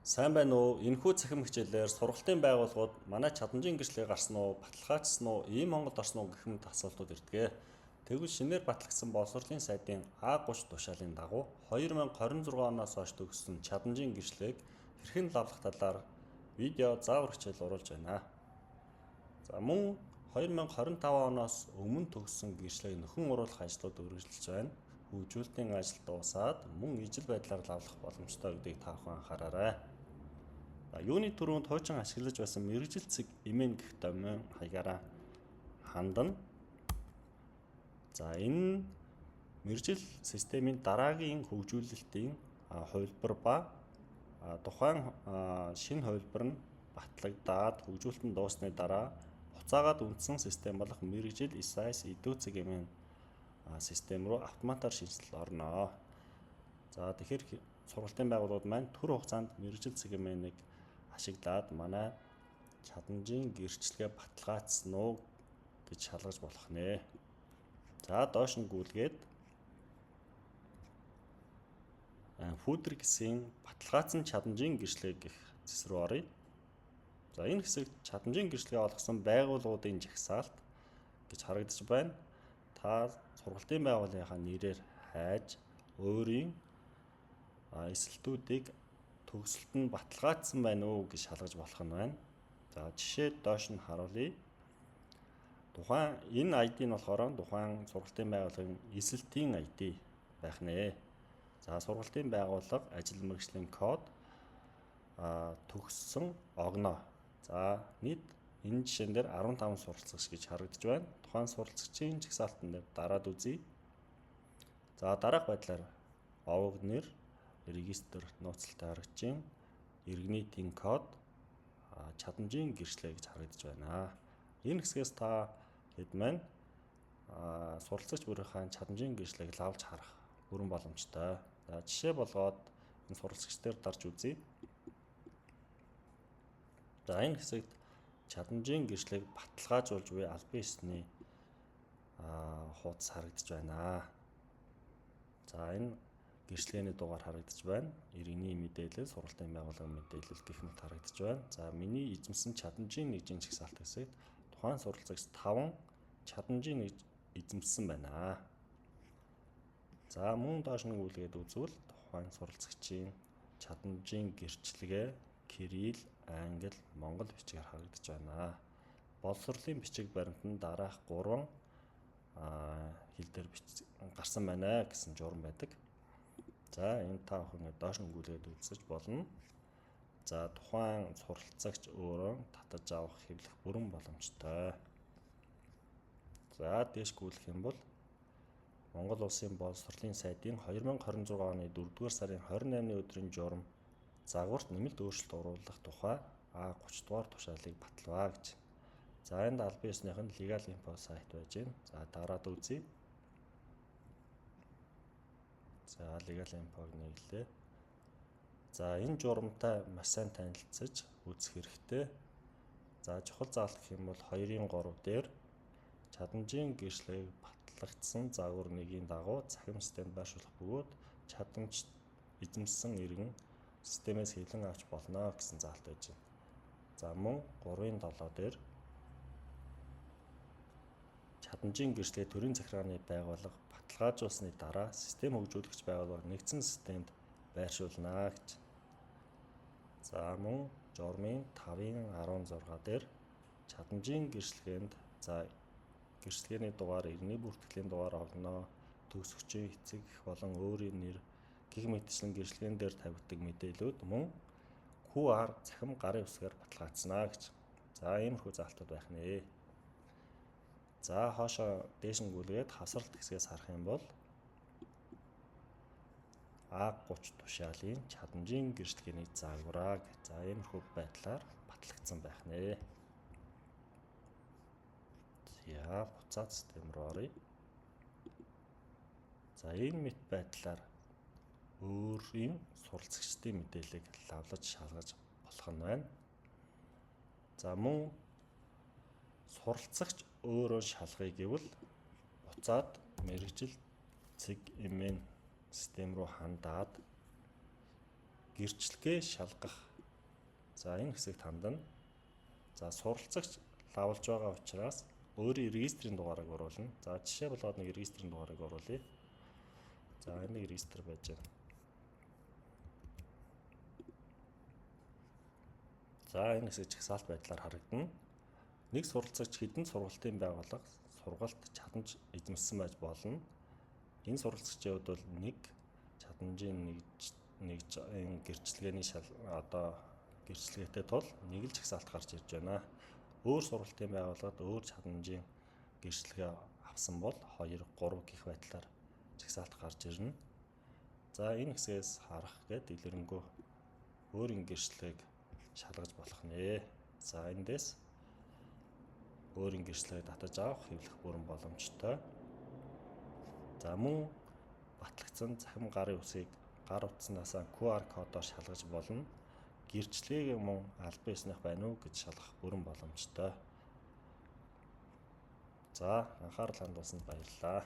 Сайн байна уу? Энэхүү цахим хичээлээр сургалтын байгууллагууд манай чадамжийн гэрчлэгээ гарсан уу, баталгаажсан уу, ийм Монголд орсон уу гэх мэт асуултууд ирдэг. Тэгвэл шинээр батлагдсан боловсролын сайдын А30 тушаалын дагуу 2026 оноос хойш төгссөн чадамжийн гэрчлэгийг хэрхэн лавлах талаар видео заавар хичээл оруулж байна. За мөн 2025 оноос өмнө төгссөн гэрчлэгийг нөхөн оруулах ажлууд үргэлжилж байна. Хөгжүүлэлтийн ажил дуусаад мөн ижил байдлаар лавлах боломжтой гэдгийг та бүхэн анхаараарай. Юуны түрүүнд хуучин ашиглаж байсан мэргэжил цэг MN гэх домен хаягаараа хандана. За энэ мэргэжил системийн дараагийн хөгжүүлэлтийн хувилбар ба тухайн шинэ хувилбар нь батлагдаад хөгжүүлэлт нь дууссаны дараа буцаагаад үндсэн систем болох мэргэжил SIS edu цэг MN систем рүү автоматар шинэчлэл орно. За тэгэхээр сургалтын байгууллагууд маань түр хугацаанд мэргэжил цэг MN-ийг ашиглаад манай чадамжийн гэрчлэгээ баталгаажсан уу гэж шалгаж болох нэ. За доош нь гүйлгээд фүүдэр гэсэн баталгаажсан чадамжийн гэрчлэгээ гэх зэс рүү оръё. За энэ хэсэгт чадамжийн гэрчлэгээ олгосон байгууллагуудын жагсаалт гэж харагдаж байна. Та сургалтын байгууллагынхаа нэрээр хайж өөрийн эсэлтүүдийг төгсөлт нь баталгаажсан байна уу гэж шалгаж болох нь байна. За жишээ доош нь харуулъя. Тухайн энэ ID нь болохоор тухайн сургалтын байгууллагын эсэлтийн ID байх нэ. За сургалтын байгууллага ажил мэргэжлийн код төгссөн огноо. За нийт энэ жишээн дээр 15 суралцагч гэж харагдаж байна. Тухайн суралцагчийн жагсаалтан дээр дараад үзье. За дараах байдлаар овог нэр, регистр нууцлалтай харагдаж байна. Иргэний тэн код, чадамжийн гэрчлээ гэж харагдаж байна. Энэ хэсгээс та хэд маань суралцагч бүрийнхээ чадамжийн гэрчлэгийг лавлж харах бүрэн боломжтой. За жишээ болгоод энэ суралцагч дээр дарж үзье. За энэ хэсэгт чадамжийн гэрчлэгийг баталгаажуулж буй албан ёсны хуудас харагдаж байна. За энэ гэрчлэгээний дугаар харагдаж байна. Иргэний мэдээлэл, сургалтын байгууллагын мэдээлэл гэх мэт харагдаж байна. За миний эзэмсэн чадамжийн нэгжийн жагсаалт хэсэгт тухайн суралцагч 5 чадамжийн нэгж эзэмсэн байна. За мөн доош нь гүйлгээд үзвэл тухайн суралцагчийн чадамжийн гэрчлэгээ кирилл, англи, монгол бичгээр харагдаж байна. Боловсролын бичиг баримт нь дараах 3 хэл дээр гарсан байна гэсэн журам байдаг. За энэ та бүхэн доош нь гүйлгээд үзэж болно. За тухайн суралцагч өөрөө татаж авах хэвлэх бүрэн боломжтой. За дээш гүйлэх юм бол Монгол Улсын боловсролын сайдын 2026 оны 4-р сарын 28-ны өдрийн журам загварт нэмэлт өөрчлөлт оруулах тухай А30 дугаар тушаалыг батлаваа гэж. За энд албан ёсных нь Legal Info сайт байж байна. За дараад үзье. За Legal Info-г нэглээ. За энэ журамтай маш сайн танилцаж үзэх хэрэгтэй. За чухал заалт гэх юм бол 2-ын 3 дээр чадамжийн гэрчлэгийг батлагдсан загвар нэгийн дагуу цахим системд байршуулах бөгөөд чадамж эзэмшсэн иргэн системээс хэвлэн авч болно гэсэн заалт байж байна. За мөн 3-ын 7 дээр чадамжийн гэрчлэгээ төрийн захиргааны байгууллага баталгаажуулсны дараа систем хөгжүүлэгч байгууллага нэгдсэн системд байршуулна гэж. За мөн журмын 5-ын 16 дээр чадамжийн гэрчлэгээнд за гэрчлэгээний дугаар, иргэний бүртгэлийн дугаар огноо, төгсөгчийн эцэг эх болон өөрийн нэр гэх мэтчлэн гэрчлэгээн дээр тавигддаг мэдээлүүд мөн QR цахим гарын үсгээр баталгаажсанаа гэж. За иймэрхүү заалтууд байх нэ. За хоошоо дээш нь гүйлгээд хасралт хэсгээс харах юм бол А30 тушаалын чадамжийн гэрчлэгээний загвараа гэж. За иймэрхүү байдлаар батлагдсан байх нэ. За буцаад систем рүү оръё. За энэ мэт байдлаар өөрийн суралцагчдын мэдээллийг лавлаж шалгаж болох нь байна. За мөн суралцагч өөрөө шалгая гэвэл буцаад мэргэжил цэг MN систем рүү хандаад гэрчлэгээ шалгах За, энэ хэсэг хандана. За, суралцагч лавлж байгаа учраас өөрийн регистрийн дугаарыг оруулна. За, жишээ болгоод нэг регистрийн дугаарыг оруулъя. За, энэ нэг регистр байж байна. За, энэ хэсэг жагсаалт байдлаар харагдана. Нэг суралцагч хэдэн сургалтын байгууллага сургалт чадамж эзэмшсэн байж болно. Энэ суралцагчийн хувьд бол нэг чадамжийн нэг энэ гэрчлэгээний шал одоо гэрчлэгээтэй тул нэг л жагсаалт гарч ирж байна. Өөр сургалтын байгууллагад өөр чадамжийн гэрчлэгээ авсан бол 2, 3 гэх байдлаар жагсаалт гарч ирнэ. За, энэ хэсгээс харах гээд дэлгэрэнгүй өөрийн гэрчлэгийг шалгаж болох нэ. За, эндээс өөрийн гэрчлэгийг татаж авах, хэвлэх бүрэн боломжтой. За, мөн батлагдсан цахим гарын үсгийг гар утаснаасаа QR кодоор шалгаж болно. Гэрчлэгийг мөн албан ёсных байна уу гэж шалгах бүрэн боломжтой. За, анхаарал хандуулсанд баярлалаа.